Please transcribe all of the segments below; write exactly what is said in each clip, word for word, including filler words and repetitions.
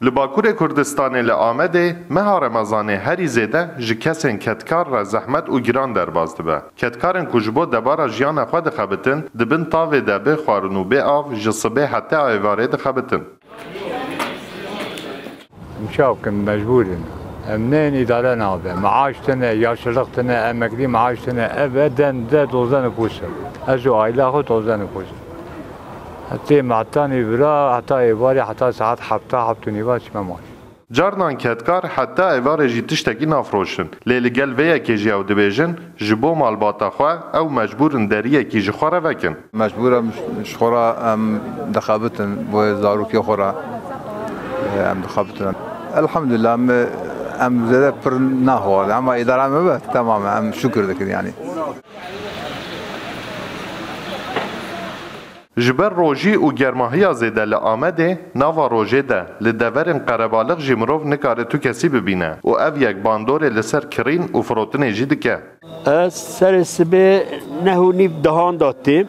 Li Bakurê Kurdistanê li Amedê meha Remezanê herî zêde ji kesên kedkar re zehmet û giran derbas dibe. Kedkarên ku ji bo debara jiyana xwe dixebitin, di bin tavê de bê xwarin û bê av ji sibê heta êvarê dixebitin. Çaw bikin, mecbûr in. Em neyên îdare nabe. Meaş tune, yaşlılık tune, emeklî meaş tune. Ev e den de dozdene pûs e. Ez û aîla xwe dozdene pûs e. Tê me heta nîvira, heta êvarê, heta saet hefta, heft û nîva çime maş. Carnan kedkar heta êvarê jî tiştekî nafroşin. Lê li gel vê yekê jî ew dibêjin, ji bo malbata xwe ew mecbûr in deriyekî ji xwe re vekin. Mecbûr em ji xwe re em dixebitin, bo zarokê xwe re, e, em dixebitin. Elhamdulillah, em, em zêde pir naxwazin, ema îdara me be, temam e, em şukir dikin, yanî. Ji ber rojî û germahiya zêde li Amedê, nava rojê de li deverên qerebalix jî mirov nikare tu kesî bibîne û ev yek bandorê li ser kirîn û firotinê jî dike. Ez serê sibê neh û nîv dehan de têm.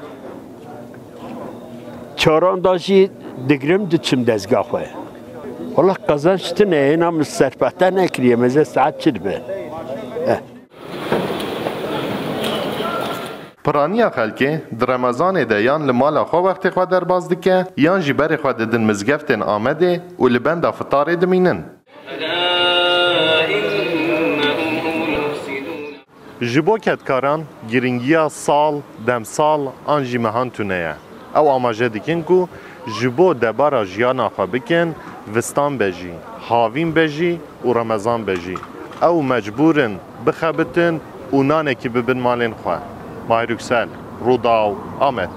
Çaran de jî digirim diçim dezga xwe. Wela qezenç tune, hêna min serfete nekiriye, meze saet çi dibe? Eh. Piraniya xelkê di Remezanê de yan li mala xwe wextê xwe derbas dike, yan jî berê xwe didin mizgeftên Amedê û li benda fitarê dimînin. Ji bo kedkaran girîngiya sal, demsal an jî mehan tune ye. Ew amaje dikin ku ji bo debara jiyana xwe bikin, vistan be jî, havîn be jî û Remezan be jî, ew mecbûr in bixebitin û nanekî bibin malên xwe. Mahir Yüksel, Rûdaw, Amed.